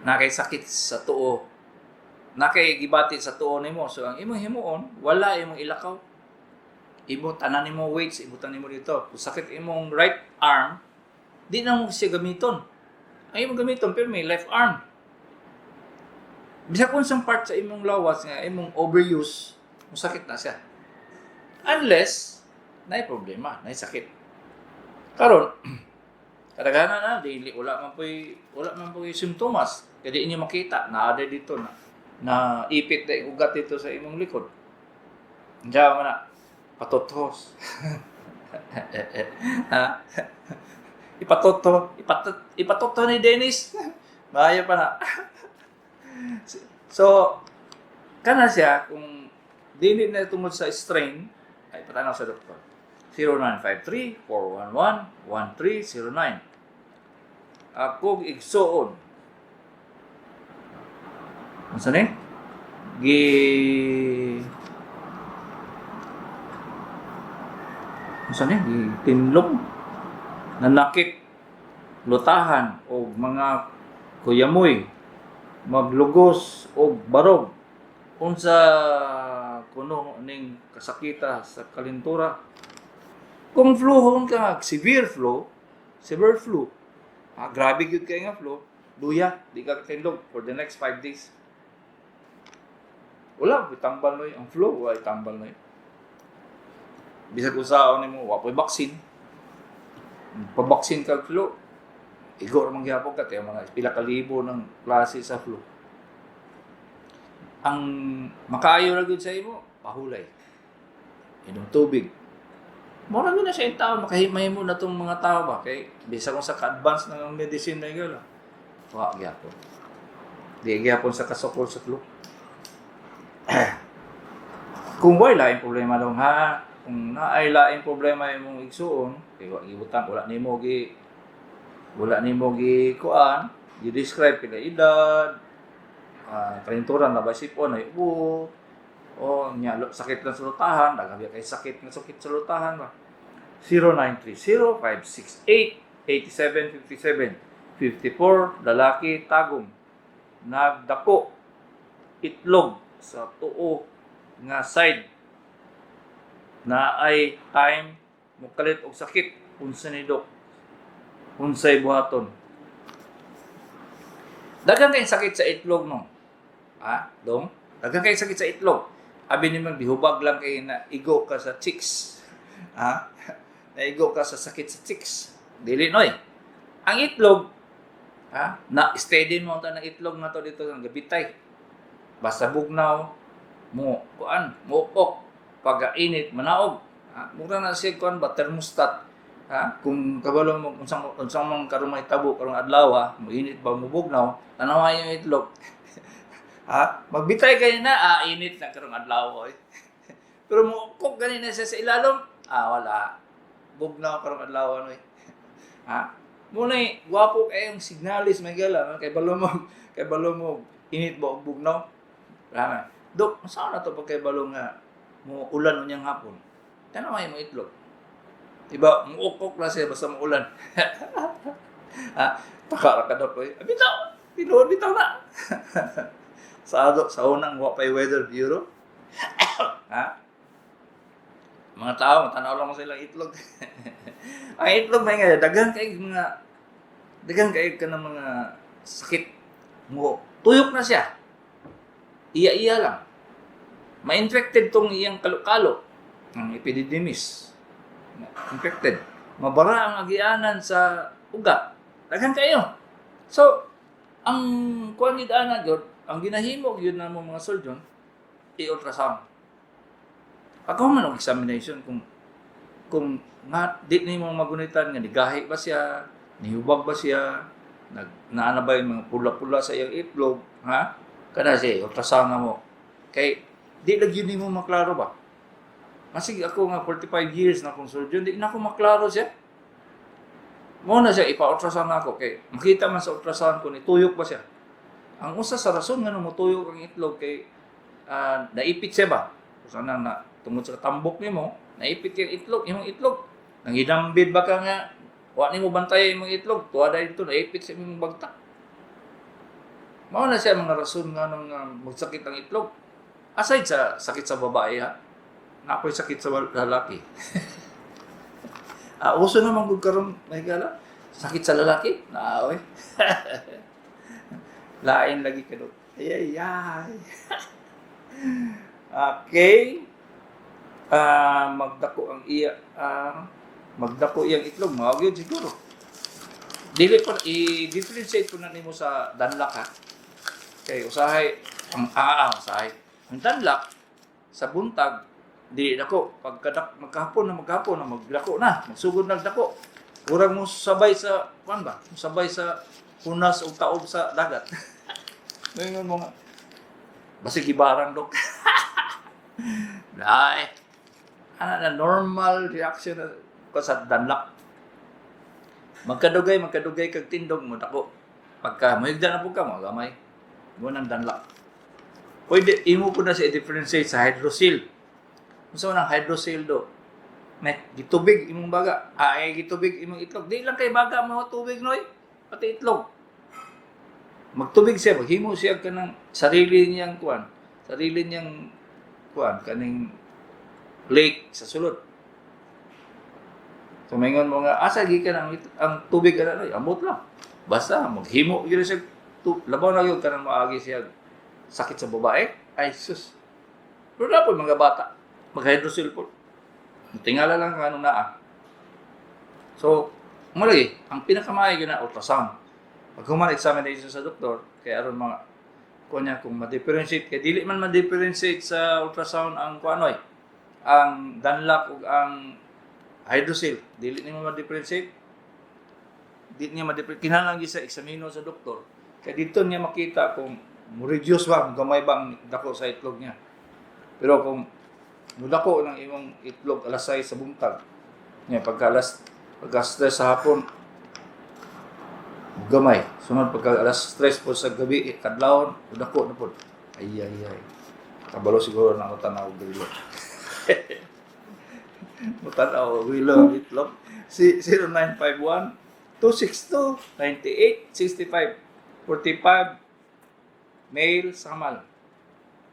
nakay sakit sa tuo. Nakay gibati sa tuo nimo. So ang imong himuon, wala imong ilakaw. Imo tanan nimo weights, ibutan nimo dito. Kung sakit imong right arm, di na mo siya gamiton. Ang imong gamiton pero may left arm. Bisag unsang part sa imong lawas nga imong overuse, musakit na siya. Unless naay problema, naay sakit. Karon, kadaghanan na dili wala man po'y simptomas. Kaya di inyo makita naa dito na na ipit na ugat dito sa imong likod. Diyan man na patotos. Ha? Ipatoto, ipatoto ni Dennis. Maayo pa na. So, kana siya, kung dili na tungod sa strain, ay patanaw sa doktor. 0953-411-1309. Akong igsuon. Unsa ni? Gi Unsa ni? Gi tinlong. Nanakit lutahan og mga kuyamoy, maglugos og barog. Unsa kuno ning kasakita sa kalintura? Kung fluhon ka, severe flu, severe flu, grabe gyud kay nga flu, luya, di ka katindog for the next 5 days. Wala, tambal noy ang flu, wala tambal noy. Bisag usaon nimo, wa po'y vaccine. Pabaksin kag flu, igo ra man gihapon ka kay mga pila ka libo ng klase sa flu. Ang makaayo ra gyud sa imo, pahulay. Inom tubig. Mura gyud na siya in taon, makahimay mo na tong mga tao ba kay bisag kung sa ka-advance ng medicine na gyud. Wa gyapon. Di gyapon sa kasukol sa flu. Kung way laing problema dong ha, kung naay laing problema imong igsuon, kay wa gibutang, wala nimo gi kuan, gi-describe pila edad, kalinturan na ba sipon ay ubo, o nya sakit lang sa lutahan, daghan kay sakit nga sakit sa lutahan ba. 0930 568 8757. 54, lalaki, Tagum. Nagdako itlog sa tuo nga side, na ay time mokalit og sakit. Unsa ni Dok? Unsay buhaton? Daghan kay sakit sa itlog, no? Ah, dong? Daghan kay sakit sa itlog. Abi ni man bihubag lang kay na igo ka sa chicks. Ha? Naigo ka sa sakit sa chicks. Dili noy. Ang itlog, ha? Na steady mo ang itlog na to dito sa gabitay. Basta bugnaw mo kuan, mo ok pag-init manaog. Ha? Mura na siya kuan ba thermostat. Ha? Kung kabalo mo unsang unsang man karon mahitabo karong adlaw, ha, moinit ba, mubugnaw, tanawa yung itlog. Ha? Magbitay kayo na, ah, init na karong adlaw oy. Pero moukok gani na siya sa ilalom, ah, wala. Bugnaw karong adlaw oy. Ha? Muna gwapo kayong signalis may gala, kay balo mo init ba og bugnaw. Ha? Dok, saan na to pag kay balo nga mo ulan unyang hapon? Tanawa yung itlog. Diba, muukok na siya basta muulan. Ha? Taka ra ka daw ko. Bitaw, tinuod bitaw na. Sa ado, sa unang wa pay weather bureau. Ha? Mga tao, tanaw lang mo sa ilang itlog. Ang itlog may nga daghan kay ka ng mga sakit mo. Tuyok na siya. Iya-iya lang. Ma-infected tong iyang kalo-kalo, ang epididymis. Infected. Mabara ang agianan sa ugat. Daghan kayo. So, ang kuan gid ana gyud, ang ginahimo gyud namo mga surgeon, i-ultrasound. Pagka man og examination kung nga di nimo magunitan nga nigahi ba siya, nihubag ba siya, nag naa na ba yung mga pula-pula sa iyang itlog, ha? Kana siya ultrasound na mo. Kay di lagi nimo maklaro ba? Masig ako nga 45 years na akong surgeon, di na ako maklaro siya. Mo na siya ipa-ultrasound na ako kay makita man sa ultrasound kung nituyok ba siya. Ang usa sa rason nga motuyok ang itlog kay naipit siya ba? Kung na na tungod sa tambok nimo, naipit yung itlog, imong itlog. Nangidambid ba ka nga wa nimo bantay imong itlog, tuwa dahil ito naipit sa imong bagtak. Mao na siya mga rason nga nung magsakit ang itlog. Aside sa sakit sa babae ha, napoy sakit sa lalaki. Ah, uso naman gud karon may gala. Sakit sa lalaki, naa oy. Lain lagi ka do. Ay ay ay. Okay. Ah, magdako iyang itlog mao gyud siguro. Dili ko i-differentiate ko na nimo sa danlak ha. Kay usahay ang usahay. Ang danlak sa buntag dili dako, pagkadak magkahapon na magdako na, magsugod nagdako. Murag mo sabay sa kuan ba? Sabay sa punas o taob sa dagat. Ngayon mo nga basig gibarang, dok. Ay. Ana na normal reaction na ko sa danlak. Magkadugay, magkadugay kag tindog mo dako. Pagka mahigda na pud ka mo gamay. Mo nang danlak. Pwede imo po na siya i-differentiate sa hydrocele. Unsa man ang hydrocele do? Nek, gitubig imong baga. Ay, gitubig imong itlog. Di lang kay baga mo tubig noy, pati itlog. Magtubig siya, maghimo siya kanang sarili niyang kuan, sarili niyang kuan kaning lake sa sulod. So maingon mo nga asa gikan ang tubig ana noy, amot lang. Basta maghimo gyud siya labaw na gyud kanang moagi siya sakit sa babae. Ay sus. Pero na po mga bata, mag-hydrocele po. Tingala lang kung anong naa. So, mo lagi, ang pinakamaayo gyud na ultrasound. Pag human examination sa doktor, kay aron mga kunya kung ma-differentiate, kay dili man ma-differentiate sa ultrasound ang kuanoy, ang danlak ug ang hydrocele, dili nimo ma-differentiate. Dili niya ma-differentiate. Kinahanglan gyud sa eksamino sa doktor. Kay dito niya makita kung mo reduce ba, gamay ba ang dako sa itlog niya. Pero kung mudako ng imong itlog alas 6 sa buntag, niya pagka stress sa hapon, gamay. Sunod pagka alas 3 po sa gabi, eh, kadlawon, mudako na po. Ay, ay, ay. Kabalo siguro na ako tanaw grilo. Mutanaw grilo ang itlog. Si 0951 262 98 65 45, male, Samal.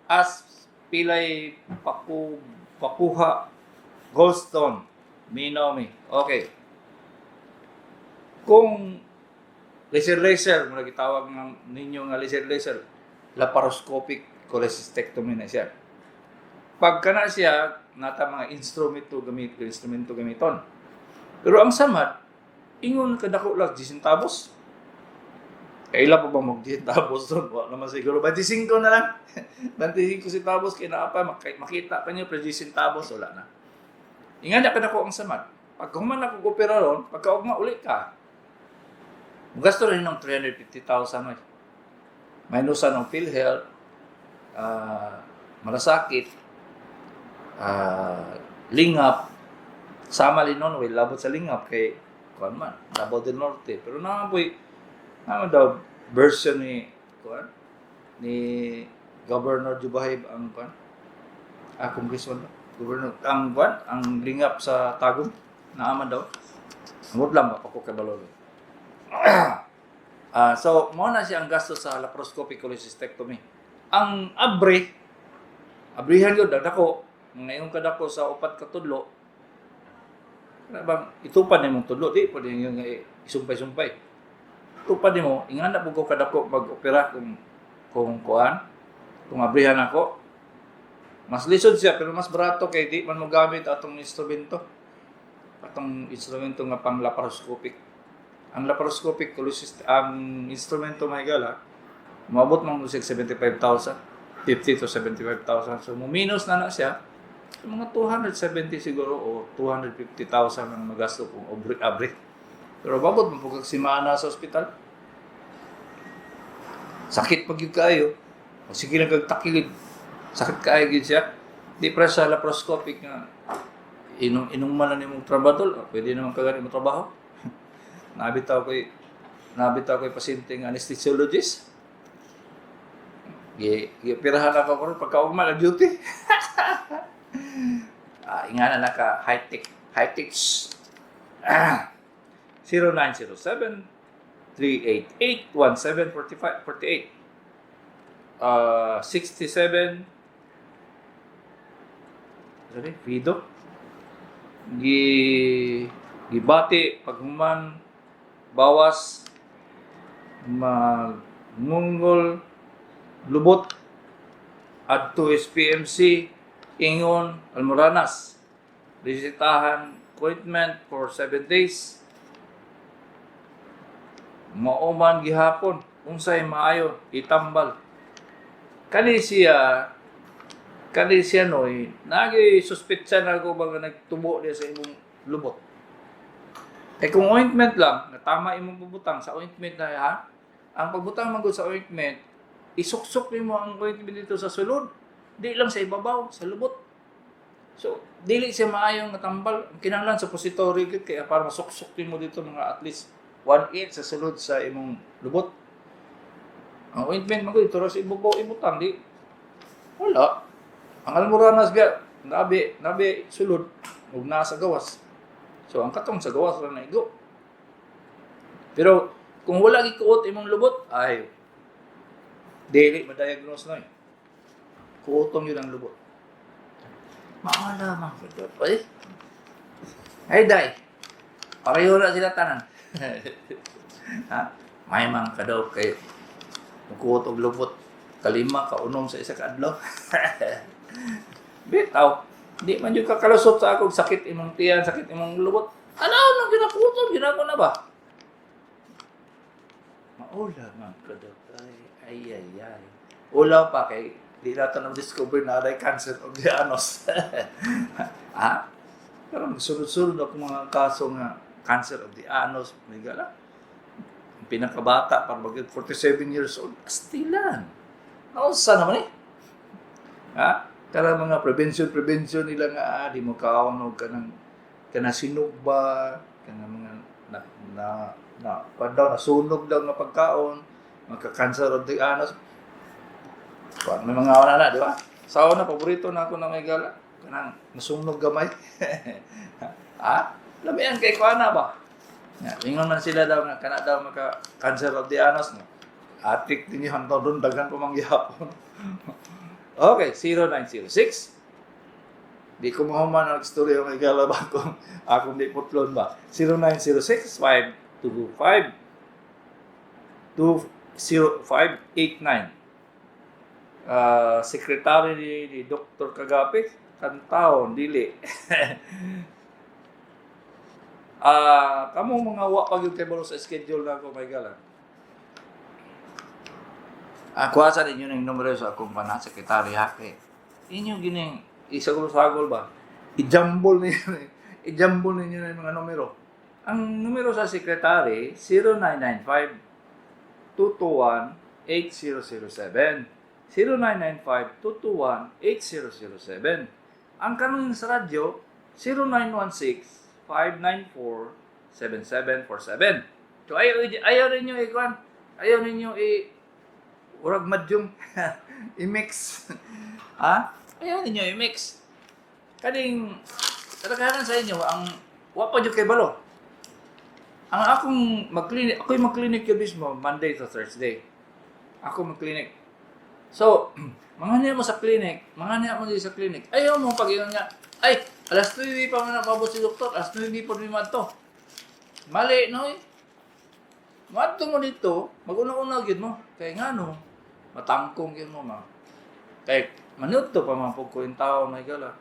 As pilay paku pakuha gallstone minomi. Okay. Kung laser laser mo gitawag ng ninyo nga laser laser, laparoscopic cholecystectomy na siya. Pagka na siya, nata mga instrumento gamiton. Pero ang samad, ingon kadako lang 10 centavos. Kaila pa ba mag 10 centavos doon? Wala naman siguro. 25 na lang. 25 centavos kay naa pa makita pa niyo pero 10 centavos wala na. Ingan na kadako ang samad. Pag human ako opera ron, pagkaugma uli ka. Gasto rin ng 350,000 eh. Minusan ng PhilHealth, malasakit, lingap, sama linon, way labot sa lingap kay kuan man, Davao del Norte. Pero naa poy, naa daw version ni kuan ni Governor Jubahib ang kuan, congressman ba? Governor ang kuan, ang lingap sa Tagum, naa man daw. Amot lang ba pa ko kabalo. So mao na siya ang gasto sa laparoscopic cholecystectomy. Ang abre, abrihan yun, dako, ngayon kadako sa upat ka tudlo, kana bang itupad nimo tudlo, di pwede yung isumpay-sumpay. Itupad nimo, ingana po ko kadako mag-opera kung kuan, kung abrihan ako. Mas lisod siya pero mas barato kay di man mo gamit atong instrumento. Atong instrumento nga pang laparoscopic. Ang laparoscopic cholecystectomy, ang instrumento, mga higala, moabot man mo siya 75,000, 50 to 75,000. So muminos na na siya. So, mga 270 siguro o 250,000 ang magasto kung abri. Pero babot mo pag simana sa ospital. Sakit pag yun kaayo. O sige lang kag takilid. Sakit kaayo gyud siya. Di pra sa laparoscopic nga inom inom man na nimong tramadol, pwede naman kagani mo trabaho. Nabitaw ko'y pasyente nga anesthesiologist. Gi gioperahan ako karon, pagkaugma na duty. Ingana na ka high-tech, high-tech. 0907 388 1745 48. 67, sorry, Fido gi gibati paghuman bawas magmungol lubot adto SPMC, ingon Almoranas, bisitahan appointment for 7 days, mauman gihapon, unsay maayo itambal kani siya? Kani siya noy nagi suspetsa na ko ba nga nagtubo diya sa imong lubot. Kay kung ointment lang nga tama imong pabutang sa ointment na, ha, ang pagbutang man gud sa ointment, isuksok nimo ang ointment dito sa sulod, di lang sa ibabaw sa lubot. So dili siya maayong natambal. Ang kinahanglan suppository gyud kaya para masuksok nimo dito mga at least 1 inch sa sulod sa imong lubot. Ang ointment man gud dito sa ibabaw ibutang, di wala. Ang Almoranas biya nabi nabi sulod ug naa sa gawas. So ang katong sa gawas ra naigo. Pero kung wala gikuot imong lubot, ay dili ma-diagnose na eh. Kuotong yun ang lubot. Maala man ko. Ay, ay day. Pareho na sila tanan. Ha? May mga kadaw kay mukuot og lubot kalima ka unom sa isa ka adlaw. Bitaw. Di man jud ka kalusot sa akong sakit imong tiyan, sakit imong lubot. Alaw nang ginakutom, ginako na ba? Maula man kadaw. Ay, ay, ay, ay. Ulaw pa kay di nato na discover na aray cancer of the anus. Ha? Pero sunod-sunod ako mga kaso nga cancer of the anus, may gala. Ang pinakabata, para mag 47 years old, astilan. Nausa naman eh. Ha? Kara mga prevention prevention nila nga di mo kaon og kanang kana sinog ba, kanang mga na na na kuan daw, nasunog daw nga pagkaon, magka-cancer of the anus. Kuan may mga wala na, di ba? Sa una, paborito na ako na may gala. Kanang nasunog gamay. Ha? Lamian kay kuan na ba? Nga, ingon man sila daw nga kana daw maka cancer of the anus no. Atik din yung hantong doon, daghan pa mangyapon. Okay, 0906. Di ko mahuman ang istorya ng igala ba kung akong di putlon ba. 0906 525 20589. Secretary ni Dr. Kagapi, kantaon, dili. Kamo mga wa pag yung kay sa schedule na ako may gala. Kuha sa ninyo ng numero sa akong pana, sekretary ha, kay inyo gining isagol-sagol ba? I-jumble niyo. I-jumble ninyo na yung mga numero. Ang numero sa secretary, 0995 221 8007. 0995 221 8007. Ang kanong sa radyo, 0916 594 7747. So ayaw ayaw ninyo ikuan. Ayaw ninyo i urag madyong i-mix. Ha? Ayaw ninyo i-mix. Kaning kadaghanan sa inyo ang wa pa jud kay balo. Ang akong mag-clinic, ako'y mag-clinic yun mismo Monday to Thursday. Ako mag-clinic. So, mga niya mo sa clinic, mga niya mo sa clinic. Ayaw mo pag ingon nga, "Ay, alas 9 pa man napabot si doktor, alas 9 pa mi to." Mali, no eh. Moadto mo dito, mag-una-una gyud mo. Kay ngano, matangkong gyud mo ma. Kay manuto pa man pug ko yung tao may gala.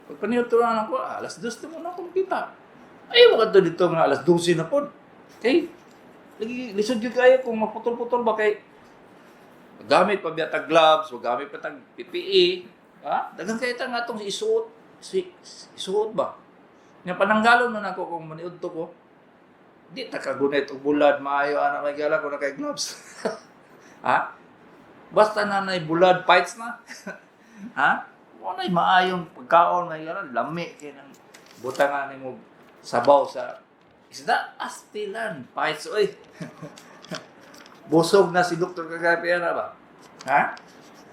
Pag paniudto na ko, ah, alas 2 na mo na akong kita. Ayaw mo kadto dito nga alas 12 na pod. Kay lagi lisod gyud kayo kung maputol-putol ba kay gamit pa biya tag gloves, gamit pa tag PPE, ha? Daghan kay ta nga atong isuot, si, isuot ba? Nya pananggalon man ako kung maniudto ko. Di ta kagunit og bulad maayo ana may gala kung nakay gloves. Ha? Basta na nay bulad fights na. Ha? Mo nay maayong pagkaon may gala, lami kay nang butangan nimo sabaw sa isda, astilan fights oy. Busog na si Dr. Kagapi ana ba? Ha?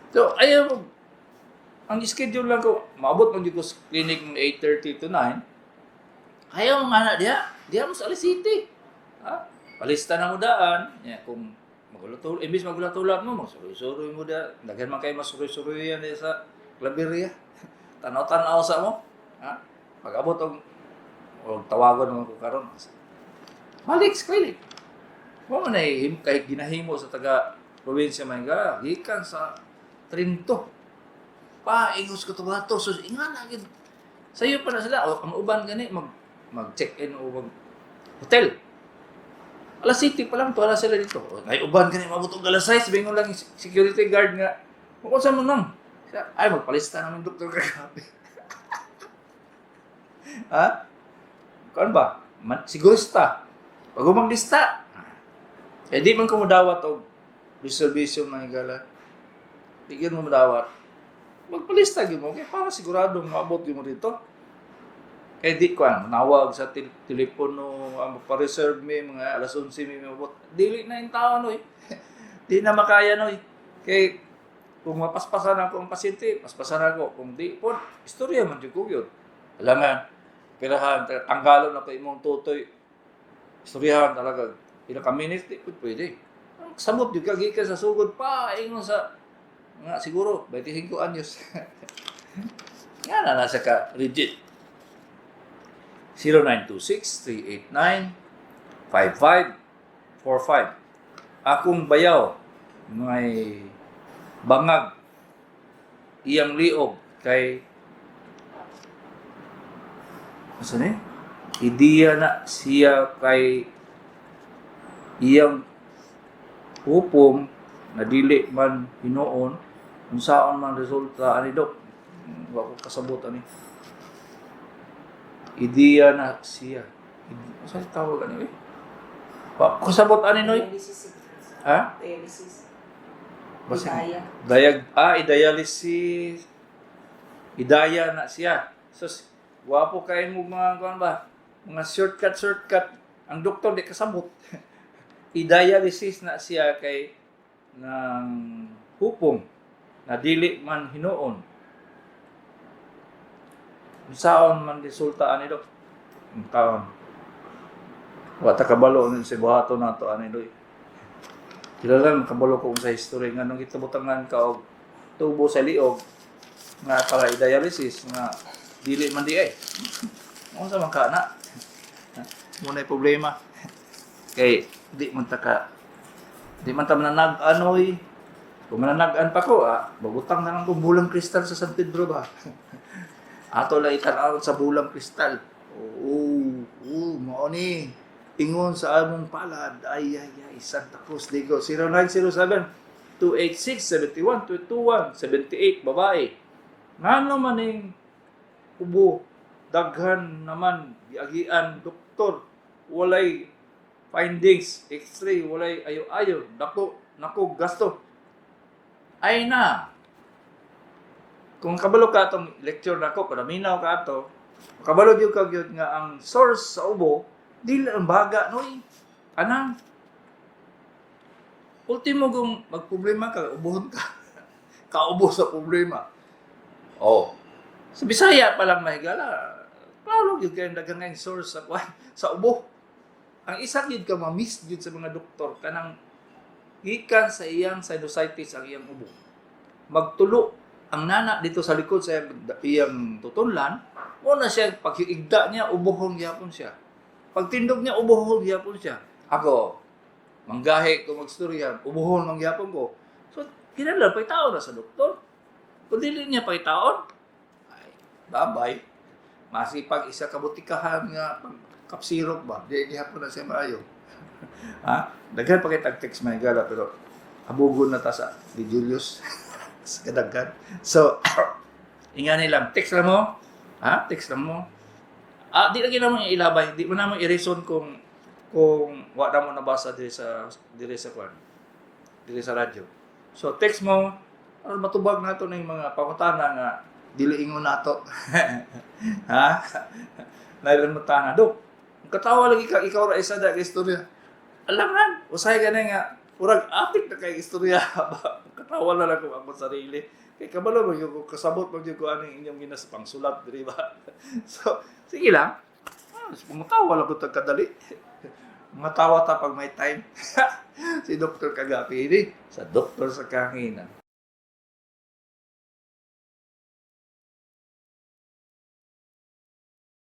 So ayaw mo ang schedule lang ko, maabot man jud ko sa clinic ng 8:30 to 9. Ayaw nga na diha, diha mo sa Alis City. Ha? Palista na mo daan, ya, kung magulat-ulat, imbis magulat-ulat mo, magsuroy-suroy mo da. Daghan man kayo masuroy-suroy yan sa Claveria. Tanaw-tanaw sa mo. Ha? Pag abot og tawagon mo ko karon. Balik sa clinic. Wa man ay kay ginahimo sa taga probinsya man ga, gikan sa Trinto. Pa ingos ko to, so inga na gid. Sayo pa na sila o, ang uban gani mag mag check-in o mag hotel. Alas city pa lang to ala sila dito. O, ay uban gani mabot og alas 6, bingon lang yung security guard nga. Kung sa mo nang. Siya, ay magpalista namin doktor kagabi. Ha? Kuan ba? Man, sigurista. Pag umaglista, eh di man ko modawat og reservation mga gala. Di gyud mo modawat. Magpalista gyud mo kay para sigurado maabot gyud mo dito. Kay di ko ang nawag sa telepono, ang magpa-reserve mi mga alas 11 mi maabot. Dili na yung tao noy. Di na makaya noy. Kay kung mapaspasan ako ang pasyente, paspasan ako. Kung di po, istorya man jud ko yun. Alangan, pirahan, tanggalon ako imong tutoy. Istoryahan talaga. Pila ka minutes, di po pwede. Ang sabot jud ka gikan sa sugod pa, ingon sa nga siguro 25 anyos. Nga na nasa ka rigid. 0926-389-5545. Akong bayaw may bangag iyang liog kay asa ni? Ideya na siya kay iyang hupom na dili man hinuon, unsaon man resulta ani dok? Wa ko kasabot ani. Ideya na siya. Unsa tawag ani eh? Wa ko kasabot ani noy. Dialysis. Ha? Dialysis. Basta Idaya. Dayag, ah, i-dialysis. Idaya na siya. So, wapo kayo mo mga kuan ba? Mga shortcut, shortcut. Ang doktor di kasabot. I-dialysis na siya kay ng hupong na dili man hinuon. Unsaon man resulta ani dok? Ang taon. Wa ta kabalo nun sa buhaton nato ani doy. Kilala lang kabalo ko sa history nga nung gitabutangan ka og tubo sa liog nga para i-dialysis nga dili man di ay. Unsa man ka na? Mo na problema. Kay di man ta mananag anoy. Kung mananag-an pa ko, ah, bagutang na lang kong bulang kristal sa San Pedro ba. Ato lang itan sa bulang kristal. Oo, oo, mao ni. Ingon sa among palad. Ay, ay, ay, Santa Cruz Ligo. 0907 286 71 21 78, babae. Ngano man ning ubo Daghan naman giagian doktor, walay findings, X-ray, walay ayo-ayo, dako nako gasto. Ay na. Kung kabalo ka atong lecture nako, kung ka ato, kabalo gyud ka gyud nga ang source sa ubo dili ang baga, noy. Anang ultimo kung magproblema ka, ubohon ka. Kaubo sa problema. Oh. Sa Bisaya pa lang, mahigala, klaro gyud kay daghang kayong source sa kuan, sa ubo. Ang isa gyud ka ma-miss gyud sa mga doktor, kanang gikan sa iyang sinusitis ang iyang ubo. Magtulo ang nana dito sa likod sa iyang tutunlan, mo na siya paghiigda niya, ubohon gyapon siya. Pagtindog niya, ubohon gyapon siya. Ako, manggahi ko magstorya, ubohon man gyapon ko. So, kinahanglan pahitaon na sa doktor. Kung dili niya pahitaon, ay, bye-bye. Masipag isa ka butikahan nga pag cough syrup ba, di gihapon na siya maayo. Ha? Daghan pa kay tag text, mga higala, pero abugon na ta sa di Julius sa kadaghan. So, ingani lang, text lang mo. Ha? Text lang mo. Ah, di lagi namo ilabay, di mo namo i-reason kung wa na mo nabasa diri sa kwan. Diri sa radyo. So, text mo aron matubag nato ning mga pangutana nga dili ingon nato. Ha? Nailan mo tana do. Katawa lagi ka, ikaw ra isa da istorya. Alangan, usahay ka na nga murag apik na kay istorya. Katawa na lang ko ako sarili. Kay kabalo mo yung kasabot mo gyud ko aning inyong ginas pangsulat diri ba. So, sige lang. Ah, matawa lang ko tag kadali. Matawa ta pag may time. Si Dr. Kagapi ini sa Doktor sa Kahanginan.